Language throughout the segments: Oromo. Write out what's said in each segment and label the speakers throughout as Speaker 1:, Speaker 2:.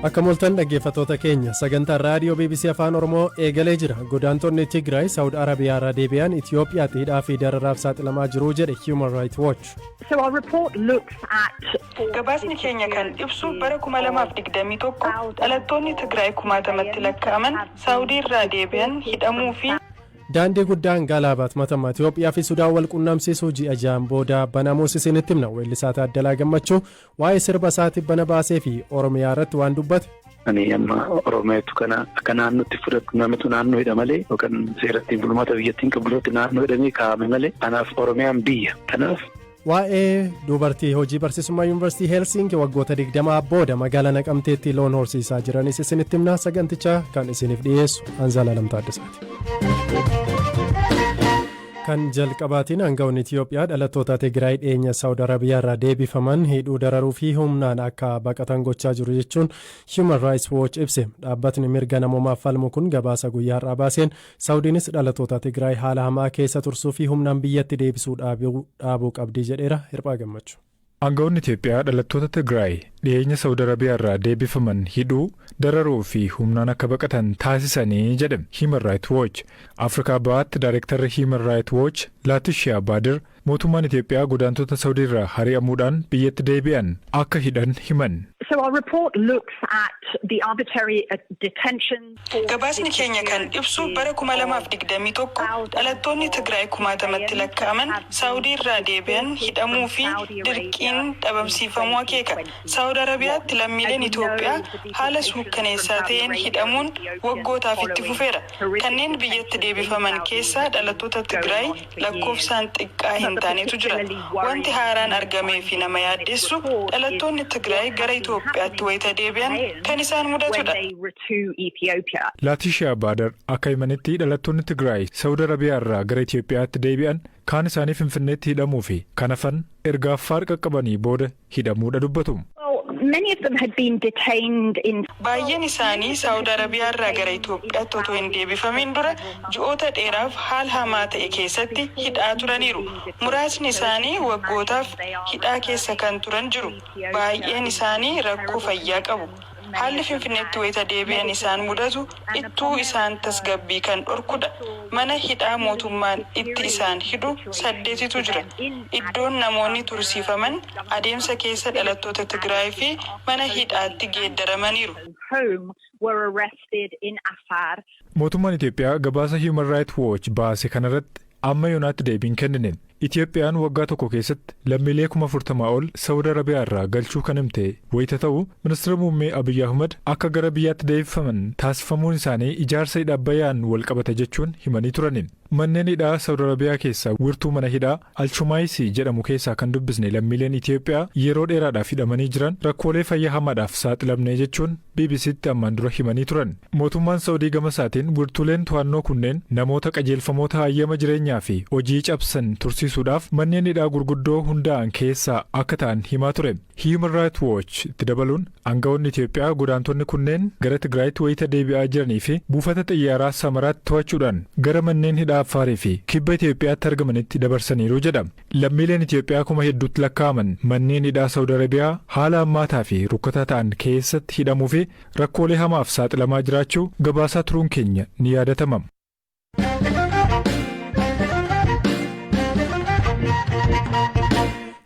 Speaker 1: Akka mooltan dhaggeeffattoota keenya, sagantaan raadiyoo BBC Afaan Oromoo eegalee jira. Godaantonni Tigraay Saawud Arabiyaa irraa deebi'an Itoophiyaatti hidhaa fi dararaaf saaxilamaa jiru jedhe Human Rights Watch.
Speaker 2: So our report looks at
Speaker 3: Gabaasni keenya kan ibsu bara 2021 dhalattoonni Tigraay kumaatamatti lakkaa'aman Saawudii irraa deebi'an hidhamuu fi
Speaker 1: Daandii guddaan Galaabaat Matamaa Itoophiyaa fi Sudaan wal qunnamsiisuu ji'a 6n booda banamuus isinitti himna. Weellisaa Taaddalaa Gammachuu waa'ee sirba isaatiif bana baasee fi Oromiyaa irratti waan dubbate.
Speaker 4: Ani amma Oromiyaatu kana akka naannootti fudhatu namatu naannoo hidha malee yookaan seera ittiin bulmaata biyyattiin qabdu irratti naannoo hidhamee kaa'ame malee anaaf Oromiyaan biyya. Kanaaf.
Speaker 1: Waa'ee dubartii hojii barsiisummaa Yuunivarsiitii Heelsinki waggoota 20 booda magaalaa Naqamteetti loon horsiisaa jiranis isinitti himna. Saganticha kan isiniif dhiyeessu Anzaalaalam Taaddasaati. Kan jalqabaatiin, aangawoonni Itiyoophiyaa dhalattoota Tigraay dhiyeenya Saawud Arabiyaa irraa deebifaman hidhuu, dararuu fi humnaan akka baqatan gochaa jiru jechuun Human Rights Watch ibse. Dhaabbatni mirga namoomaaf falmu kun gabaasa guyyaa har'aa baaseen, Saawudiinis dhalattoota Tigraay haala hamaa keessa tursuu fi humnaan biyyatti deebisuu dhaabuu qabdi jedheera. Hirphaa Gammachuu.
Speaker 5: Aangawoonni Itiyoophiyaa dhalattoota Tigraay dhiyeenya Saawud Arabiyaa irraa deebifaman hidhuu, dararuu fi humnaan akka baqatan taasisanii jedhe Human Rights Watch. Afrikaa Bahaatti Daayirektarri Human Rights Watch Laatishiyaa Baadir mootummaan Itiyoophiyaa godaantota Saawudii irraa hari'amuudhaan biyyatti deebi'an akka hidhan himan.
Speaker 2: So our report looks at the arbitrary detention.
Speaker 3: Gabaasni keenya kan ibsu bara 2021 dhalattoonni Tigraay kumaatamatti lakkaa'aman Saawudii irraa deebi'an hidhamuu fi dirqiin dhabamsiifamuu akeeka. Saawud Arabiyaatti lammiileen Itoophiyaa haala suukkaneessaa ta'een hidhamuun waggootaaf itti fufeera. Kanneen biyyatti deebifaman keessaa dhalattoota Tigraay lakkoofsaan xiqqaa hin taanetu jira. Wanti haaraan argamee fi nama yaaddessu dhalattoonni Tigraay gara Itoophiyaatti wayita deebi'an kan isaan mudatudha.
Speaker 5: Laatishiyaa Baadar akka himanitti, dhalattoonni Tigraay Saawud Arabiyaa irraa gara Itoophiyaatti deebi'an kaan isaanii Finfinneetti hidhamuu fi kan hafan erga Affaar qaqqabanii booda hidhamuudha dubbatu.
Speaker 3: Baay'een isaanii Saawud Arabiyaa irraa gara Itoophiyaatti otoo hin deebifamin dura ji'oota dheeraaf haala hamaa ta'e keessatti hidhaa turaniiru. Muraasni isaanii waggootaaf hidhaa keessa kan turan jiru. Baay'een isaanii rakkoo fayyaa qabu. Haalli Finfinneetti wayita deebi'an isaan mudatu ittuu isaan tasgabbii kan dhorkudha. Mana hidhaa mootummaan itti isaan hidhu saddeetitu jira. Iddoon namoonni tursiifaman adeemsa keessa dhalattoota Tigraay fi mana hidhaatti geeddaramaniiru.
Speaker 5: Mootummaan Itoophiyaa gabaasa Human Rights Watch baase kanarratti amma yoonaatti deebiin kennine. Itoophiyaan waggaa tokko keessatti lammiilee 40,000 ol Saawud Arabiyaa irraa galchuu kan himte wayita ta'u, ministeera muummee Abiyyi Ahmad akka gara biyyaatti deebifaman taasifamuun isaanii ijaarsa hidha Abbayyaan wal qabata jechuun himanii turani. Manneen hidhaa Saawud Arabiyaa keessaa wirtuu mana hidhaa Alchumaayisii jedhamu keessaa kan dubbisne lammiileen Itoophiyaa yeroo dheeraadhaaf hidhamanii jiran rakkoolee fayyaa hamaadhaaf saaxilamne jechuun BBCtti ammaan dura himanii turan. Mootummaan Saawudii gama isaatiin wirtuuleen to'annoo kunneen namoota qajeelfamoota hayyama jireenyaa fi hojii cabsan tursiisuudhaaf manneen hidhaa gurguddoo hundaa'an keessaa akka ta'an himaa ture. Human Rights Watch itti dabaluun aangawoonni Itoophiyaa godaantonni kunneen gara Tigraayitti wayita deebi'aa jiranii fi buufata xiyyaaraa Samaraatti to'achuudhaan gara manneen hidhaa Affaarii fi kibba Itoophiyaatti argamanitti dabarsaniiru jedha. Lammiileen Itoophiyaa kuma hedduutti lakkaa'aman manneen hidhaa Saawud Arabiyaa haala hammaataa fi rukkataa ta'an keessatti hidhamuu fi rakkoolee hamaaf saaxilamaa jiraachuu gabaasaa turuun keenya ni yaadatama.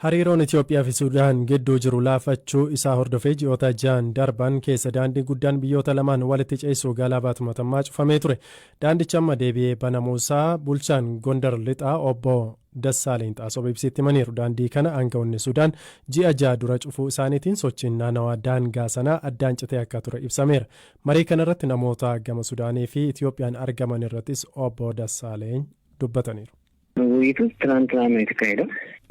Speaker 1: Hariiroon Itoophiyaa fi Sudaan gidduu jiru laafachuu isaa hordofee ji'oota 6n darban keessa daandii guddaan biyyoota lamaan walitti ceessu Galaabaat Matammaa cufamee ture. Daandichi amma deebi'ee banamuusaa bulchaan Gondar Lixaa obbo Dassaaleny Xaasoo BBCtti himaniiru. Daandii kana aangawoonni Sudaan ji'a 6 dura cufuu isaaniitiin sochiin naannawaa daangaa sanaa addaan citee akka ture ibsameera. Marii kanarratti namoota gama Sudaanii fi Itoophiyaan argaman irrattis obbo Dassaaleny dubbataniiru.
Speaker 6: ውይይቱ ትናንትና ነው የተካሄደው።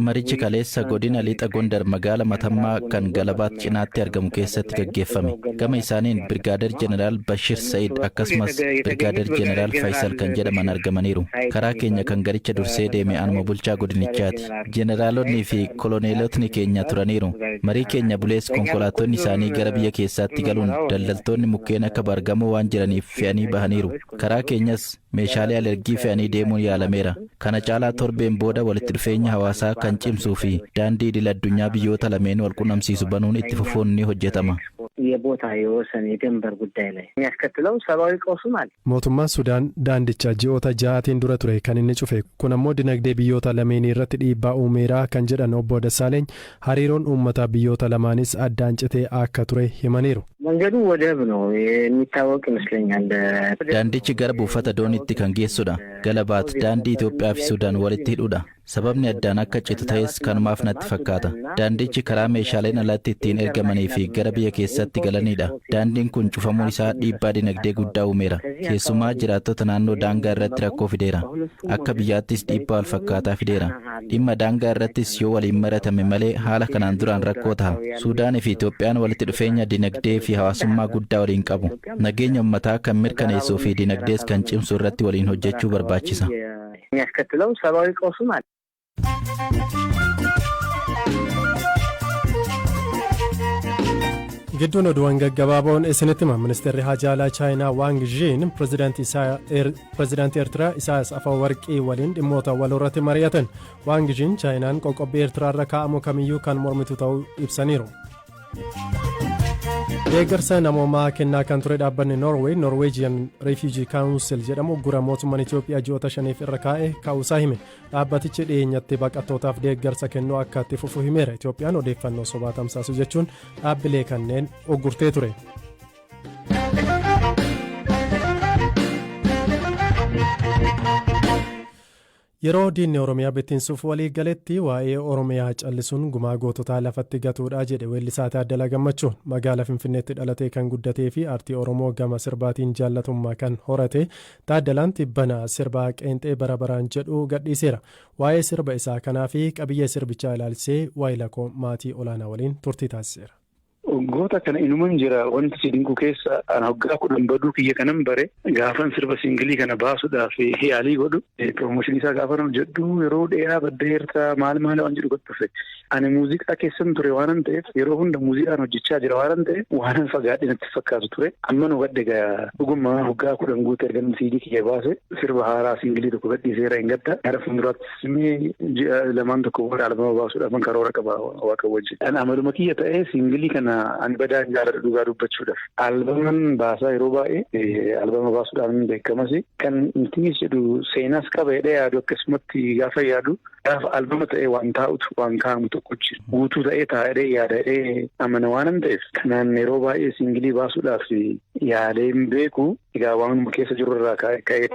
Speaker 7: Marichi kaleessa godina Lixa Gondar magaala Matammaa kan Galabaat cinaatti argamu keessatti gaggeeffame. Gama isaaniin Birgaader Jeneraal Bashir Sa'id akkasumas Birgaader Jeneraal Faisal kan jedhaman argamaniiru. Karaa keenya kan garicha dursee deeme anuma bulchaa godinichaati. Jeneraalonni fi koloneelotni keenya turaniiru. Marii keenya bulees konkolaattonni isaanii gara biyya keessaatti galuun daldaltoonni mukkeen akka baargamoo waan jiraniif fe'anii bahaniiru. Karaa keenyas meeshaalee alergii fe'anii deemuun yaalameera. Kana caalaa torbeen booda walitti dhufeenya hawaasaa kan cimsuu fi daandii idil addunyaa biyyoota lameen wal qunnamsiisu banuun itti fufuun ni hojjetama.
Speaker 6: የቦታ የወሰን የድንበር ጉዳይ ላይ የሚያስከትለው ሰብአዊ ቀውስም አለ።
Speaker 1: Mootummaan Sudaan daandicha ji'oota 6tiin dura ture kan inni cufe. Kun ammoo dinagdee biyyoota lameenii irratti dhiibbaa uumeeraa kan jedhan obbo Dassaaleny, hariiroon uummataa biyyoota lamaanis addaan citee akka ture himaniiru.
Speaker 6: መንገዱ ወደብ ነው የሚታወቅ ይመስለኛል።
Speaker 7: Daandichi gara buufata dooniitti kan geessudha. Galabaat daandii Itoophiyaa fi Sudaan walitti hidhudha. Sababni addaan akka citu ta'es kanumaaf natti fakkaata. Daandichi karaa meeshaaleen alatti ittiin ergamanii fi gara biyya keessatti galanidha. Daandiin kun cufamuun isaa dhiibbaa dinagdee guddaa uumeera. Keessumaa jiraattota naannoo daangaa irratti rakkoo fideera. Akka biyyaattis dhiibbaa wal fakkaataa fideera. Dhimma daangaa irrattis yoo waliin maratame malee haala kanaan duraan rakkoo ta'a. Suudaanii fi Itoophiyaan walitti dhufeenya dinagdee fi hawaasummaa guddaa waliin qabu. Nageenya uummataa kan mirkaneessuu fi dinagdees kan cimsu irratti waliin hojjechuu barbaachisa.
Speaker 6: የሚያስከትለው ሰብአዊ ቀውስም አለ።
Speaker 1: Gidduun oduuwwan gaggabaaboon isinitti hima. Ministeerri Haajaa Alaa Chaayinaa Waang Zhiin pirezidaantii Eertiraa Isaayyaas Afawarqii waliin dhimmoota wal irratti mari'atan. Waang Zhiin Chaayinaan qoqqobbii Eertiraa irra kaa'amu kamiyyuu kan mormitu ta'uu ibsaniiru. Deeggarsa namoomaa kennaa kan ture dhaabbanni Noorweey Norwegian Refugee Council jedhamu gura mootummaan Itoophiyaa ji'oota 5f irra kaa'e ka'uusaa hime. Dhaabbatichi dhiyeenyatti baqattootaaf deeggarsa kennuu akka itti fufu himeera. Itoophiyaan odeeffannoo sobaa tamsaasu jechuun dhaabbilee kanneen uggurtee ture. Yeroo diinni Oromiyaa bittinsuuf walii galetti waa'ee Oromiyaa callisuun gumaa goototaa lafatti gatuudha jedhe weellisaa Taaddalaa Gammachuun. Magaalaa Finfinneetti dhalatee kan guddatee fi aartii Oromoo gama sirbaatiin jaallatummaa kan horate Taaddalaan tibbana sirbaa "Qeenxee bara baraan" jedhu gadhiiseera. Waa'ee sirba isaa kanaa fi qabiyyee sirbichaa ilaalchisee waayilakoo maatii olaanaa waliin turtii taasiseera.
Speaker 4: Waggoota kana inuman jira. Wanti si dinqu keessa ana waggaa 10 baduu kiyya kanan bare gaafan sirba single kana baasuudhaaf yaalii godhu, promotion isaa gaafa jedhu, yeroo dheeraa baddeerta maal maal waan jedhu dhufe. Ani muuziqaa keessan ture waanan ta'eef, yeroo hunda muuziqaan hojjechaa jira waanan ta'eef, waanan fagaadhe natti fakkaatu ture. Amma nu gadde gaa dhuguma waggaa 10 guute ergan siidii kiyya baase. Sirba haaraa single tokko gadhiiseera hin gadda. Gara fuulduraattis ji'a lamaan tokko booda albama baasuudhaaf karoora qaba Waaqa wajjin. Amaluma kiyya ta'ee single kana ani badaa hin jaalladhu dhugaa dubbachuudhaaf. Albaman baasaa, yeroo baay'ee albama baasuudhaan beekamas. Kan intinis jedhu seenaas qaba jedhee yaadu, akkasumatti gaafa yaadu, gaafa albama ta'ee waan taa'utu waan kaa'amu tokko jira. Guutuu ta'ee taa'ee yaada jedhee amana waanan ta'eef, kanaan yeroo baay'ee single baasuudhaaf yaalee hin beeku. Egaa waanuma keessa jiru irraa ka'ee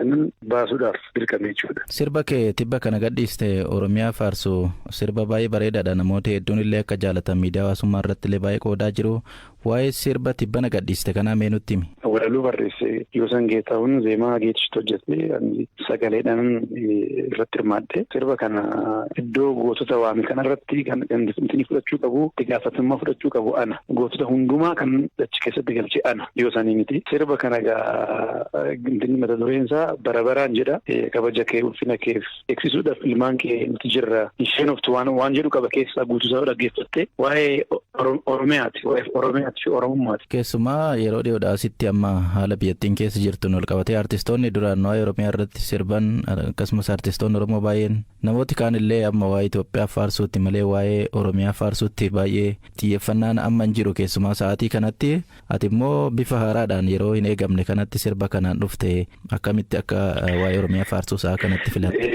Speaker 4: baasuudhaaf dirqame jechuudha.
Speaker 7: Sirba kee tibba kana gadhiiste Oromiyaa faarsu, sirba baay'ee bareedaadha. Namoota hedduun illee akka jaalatan miidiyaa hawaasummaa irratti illee baay'ee qoodaa jiru. Waa'ee sirba tibbana gadhiiste kanaa mee nutti himi.
Speaker 4: Walaloo barreesse Yoosan Geetahuun, zeemaa Geetishitu hojjete, sagaleedhaan irratti hirmaadhe. Sirba kana iddoo gootota waame kanarratti kan inni fudhachuu qabu, itti gaafatamummaa fudhachuu qabu ana. Gootota hundumaa kan achi keessatti galche ana, Yoosanii miti. Sirba kana gaa inni mata dureen isaa "Bara baraan" jedha. Kabaja kee, ulfina keef eegsisuudhaaf ilmaan kee nuti jirra. Isheen oftu waan jedhu qaba keessaa. Guutuusaa dhaggeeffatte waa'ee Oromiyaati. Waa'ee Oromiyaati fi Oromummaati.
Speaker 7: Keessumaa yeroo dhiyoodhaa asitti amma haala biyyattiin keessa jirtuun ol qabatee artistoonni duraan waa'ee Oromiyaa irratti sirban, akkasumas artistoonni Oromoo baay'een, namooti kaan illee amma waa'ee Itoophiyaa faarsuutti malee waa'ee Oromiyaa faarsuutti baay'ee xiyyeeffannaan amma hin jiru. Keessumaa sa'aatii kanatti ati immoo bifa haaraadhaan yeroo hin eegamne kanatti sirba kanaan dhufte, akkamitti akka waa'ee Oromiyaa faarsuu sa'a kanatti filatte?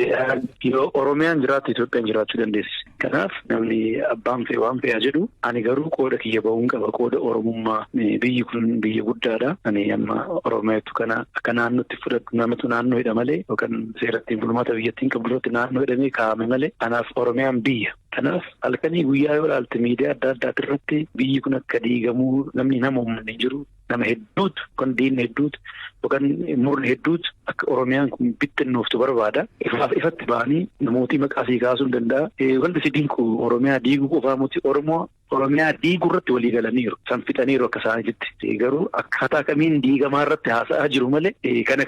Speaker 4: Yoo Oromiyaan jiraatte Itoophiyaan jiraachuu dandeessi. Kanaaf namni abbaan fe'e waan fe'aa jedhu, ani garuu qooda kiyya bahuun qaba, qooda Oromummaa. Biyyi kun biyya guddaadha. Ani amma Oromiyaatu kana akka naannootti fudhadhu, namatu naannoo hidha malee yookaan seera ittiin bulmaata biyyattiin qabdu irratti naannoo hidhamee kaa'ame malee, anaaf Oromiyaan biyya. Kanaaf halkanii guyyaa yoo ilaalte miidiyaa adda addaati irratti biyyi kun akka diigamuu namni nama uummanni hin jiru. Nama hedduutu yookaan diinni hedduutu yookaan murni hedduutu akka Oromiyaan kun bittinnooftu barbaada. Ifaaf ifatti ba'anii namootii maqaa sii kaasuu hin danda'a. Wanti si dinqu Oromiyaa diiguu qofaa miti, Oromoo Oromiyaa diiguu irratti walii galaniiru. San fixaniiru akka isaaniitti. Garuu akkaataa kamiin diigamaa irratti haasa'aa jiru malee,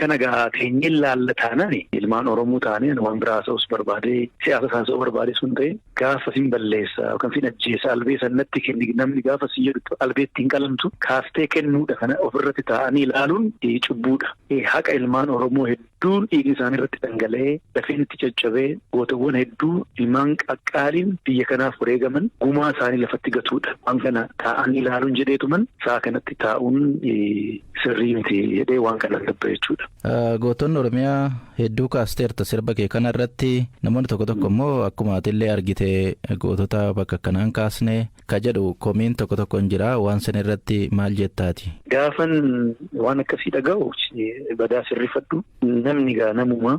Speaker 4: kana gaa teenyeen laalla taanaan ilmaan Oromoo taanee waan biraa haasa'us barbaadee, siyaasa haasa'uu barbaadee sun ta'e Gaafa sin balleessa yookaan sin ajjeesa, albee sanatti kenni namni gaafa si jedhu, albeetti hin qalamtu kaaftee kennuudha. Kana ofirratti taa'anii ilaaluun cubbuudha. Haqa ilmaan Oromoo hedduun dhiigni isaanii irratti dhangala'ee, lafeen itti caccabee, gootawwan hedduu ilmaan qaqqaaliin biyya kanaaf wareegaman gumaa isaanii lafatti gatuudha. Waan kana taa'anii ilaaluun jedheetuman sa'a kanatti taa'uun sirrii miti jedhee waan kana labba jechuudha.
Speaker 7: Gootonni Oromiyaa hedduu kaasteerta sirba kee kana irratti. Namoonni tokko tokko immoo akkuma atillee argite gootota bakka kanaan kaasne ka jedhu komiin tokko tokko hin jira. Waan sana irratti maal jettaati?
Speaker 4: Gaafan waan akkasii dhaga'u badaa sirriifadhu. Namni gaa namuma.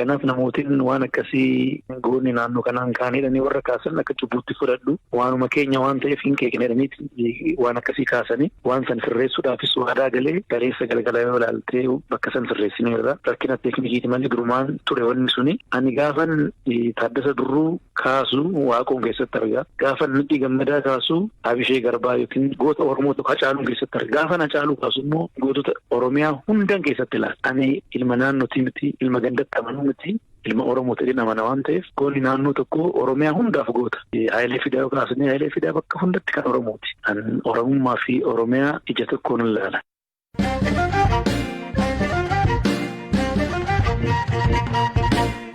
Speaker 4: Kanaaf namootiin waan akkasii goonni naannoo kanaan kaanidhanii warra kaasan akka cubbuutti fudhadhu. Waanuma keenya waan ta'eef hin keeknedhanii waan akkasii kaasanii, waan san sirreessuudhaafis waadaa galee kaleessa galgala yoo ilaaltee bakka san sirreessineerra. Rakkina teeknikiiti malee durumaan ture wanni suni. Ani gaafan Taaddasa Birruu kaasu Waaqoon keessatti argaa. Gaafan Nadhii Gammadaa kaasu Abishee Garbaa yookiin goota Oromoo tokko Hacaaluun keessatti argaa. Gaafan Hacaaluu kaasu immoo gootota Oromiyaa hundan keessatti ilaala. Ani ilma naannootii miti, ilma gandatti amanuu miti. Ilma Oromoo ta'een amana waan ta'eef, goonni naannoo tokko Oromiyaa hundaaf goota. Hayilee Fidaa yoo kaasne, Hayilee Fidaa bakka hundatti kan Oromooti. An Oromummaa fi Oromiyaa ija tokkoon ilaala.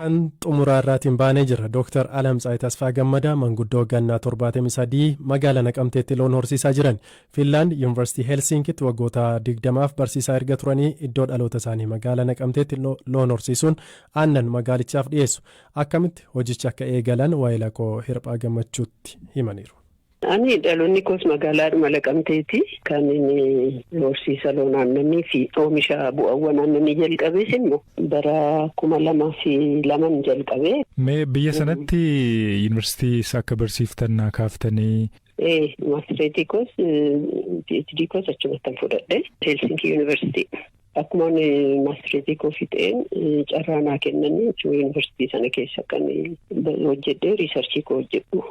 Speaker 1: Kan xumuraa irraatiin baanee jira. Dooktar Alamtsaay Tasfaa Gammadaa manguddoo gannaa 73 magaalaa Naqamteetti loon horsiisaa jiran. Finlaand Yuunivarsiitii Helsinkitti waggoota 20f barsiisaa erga turanii iddoo dhaloota isaanii magaalaa Naqamteetti loon horsiisuun aannan magaalichaaf dhiyeessu. Akkamitti hojicha akka eegalan waa'ee koo Hirphaa Gammachuutti himaniiru.
Speaker 8: Ani dhaloonni koos magaalaadhuma Naqamteeti. Kan inni horsiisa loon aannanii fi oomisha bu'aawwan aannanii jalqabees immoo bara 2002n jalqabee.
Speaker 5: Mee biyya sanatti yuunivarsiitii akka barsiiftan naa kaaftanii.
Speaker 8: Ee, maastireetii koos PhD koos achumatti fudhadhe, Helsinki Yuunivarsiitii. Akkuma maastireetii koo fixeen carraa naa kennanii achuma yuunivarsiitii sana keessa kan hojjedhee research koo hojjedhu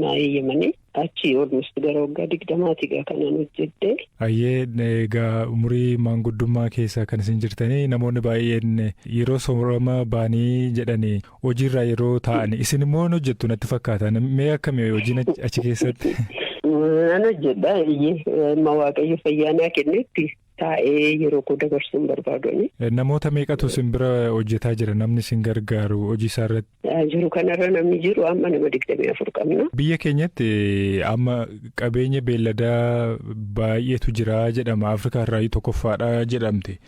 Speaker 8: naa eeyyamanii, achi almost gara waggaa 20ti egaa kanan hojjedhe.
Speaker 5: Ayyee, egaa umurii maanguddummaa keessa kan isin jirtanii, namoonni baay'een yeroo soorama baanii jedhanii hojiirraa yeroo taa'an, isin immoo hojjettu natti fakkaata. Mee akkamii hojiin achi keessatti?
Speaker 8: Nan hojjedha, eeyyee, amma Waaqayyo fayyaa naa kennetti taa'ee yeroo koo dabarsuun barbaadani.
Speaker 5: Namoota meeqatu isin bira hojjetaa jira, namni isin gargaaru hojii isaa irratti?
Speaker 8: Jiru kanarra namni jiru amma nama 24 qabna.
Speaker 5: Biyya keenyatti amma qabeenya beelladaa baay'eetu jira jedhama. Afrikaa irraa tokkoffaadha jedhamte.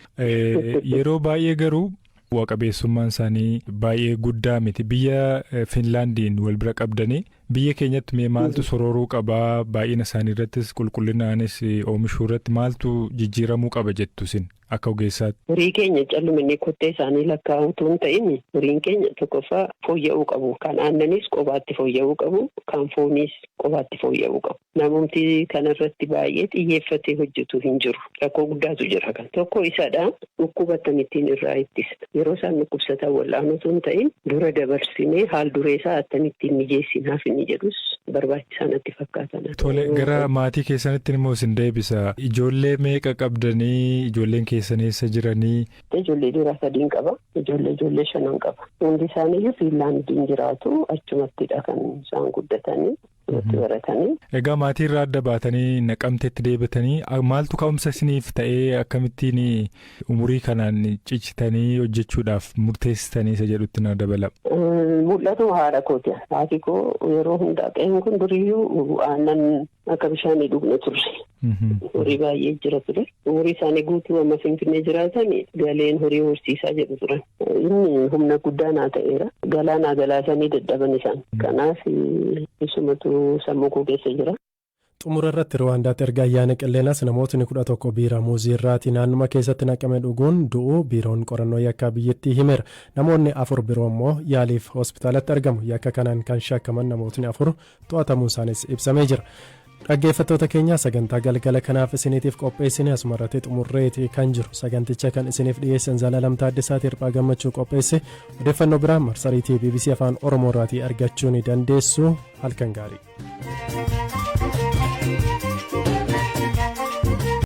Speaker 5: Yeroo baay'ee garuu bu'a qabeessummaan isaanii baay'ee guddaa miti. Biyya Finlaandiin wal bira qabdanii biyya keenyatti mee maaltu sorooruu qabaa? Baay'ina isaanii irrattis, qulqullinaanis oomishuu irratti maaltu jijjiiramuu qaba jettu isin akka ogeessaatti?
Speaker 8: Horii keenya callumannee kottee isaanii lakkaa'uutu hin ta'in, horiin keenya tokkoffaa fooyya'uu qabu. Kan aannanis qobaatti fooyya'uu qabu. Kan fooniis qobaatti fooyya'uu qabu. Namumti kanarratti baay'ee xiyyeeffatee hojjetu hin jiru. Rakkoo guddaatu jira kan. Tokko isadha. Dhukkuba akkamittiin irraa ittisa? Yeroo isaan dhukkubsatan wal'aanuu hin ta'in, dura dabarsinee haal duree isaa akkamittiin mijeessinaaf inni jedhus barbaachisaa natti fakkaatan.
Speaker 5: Tole, gara maatii keessanitti immoo isin deebisa. Ijoollee meeqa qabdanii? Ijoolleen keessan eessa jiranii?
Speaker 8: Ijoollee dhiiraa sadiin qaba. Ijoollee shanan qaba. Hundi isaaniiyyuu Fiinlaandiin jiraatu. Achumattidha kan isaan guddatanii. Achumatti baratanii.
Speaker 5: Egaa maatii irraa adda baatanii Naqamteetti deebitanii, maaltu ka'umsa isiniif ta'ee, akkamittiin umurii kanaan cichitanii hojjechuudhaaf murteessitanii isa jedhutti na dabala.
Speaker 8: Mul'atu haadha kooti. Haati koo yeroo hundaa, qe'een kun duriyyuu aannan akka bishaanii dhugna turre. Horii baay'ee jira ture. Umurii isaanii guutuu amma Finfinnee jiraatan galeen horii horsiisaa jedhu turan. Inni humna guddaa naa ta'eera. Galaanaa galaasanii dadhaban isaan. Kanaaf isumatu sammuu koo keessa jira.
Speaker 1: Xumura irratti, Ruwaandaatti erga ayyaana qilleenas namootni 11 biiraa muuzii irraatii naannuma keessatti naqame dhuguun du'uu biiroon qorannoo yakkaa biyyattii himeera. Namoonni afur biroo immoo yaaliif hospitaalatti argamu. Yakka kanaan kan shakkaman namootni afur to'atamuun isaanis ibsamee jira. Dhaggeeffattoota keenya, sagantaa galgala kanaaf isiniitiif qopheessine asuma irratti xumurreeti kan jiru. Saganticha kan isiniif dhiyeessan Zalaalam Taaddasaati. Hirphaa Gammachuu qopheesse. Odeeffannoo biraa marsariitii BBC Afaan Oromoo irraatii argachuu ni dandeessu. Halkan gaarii.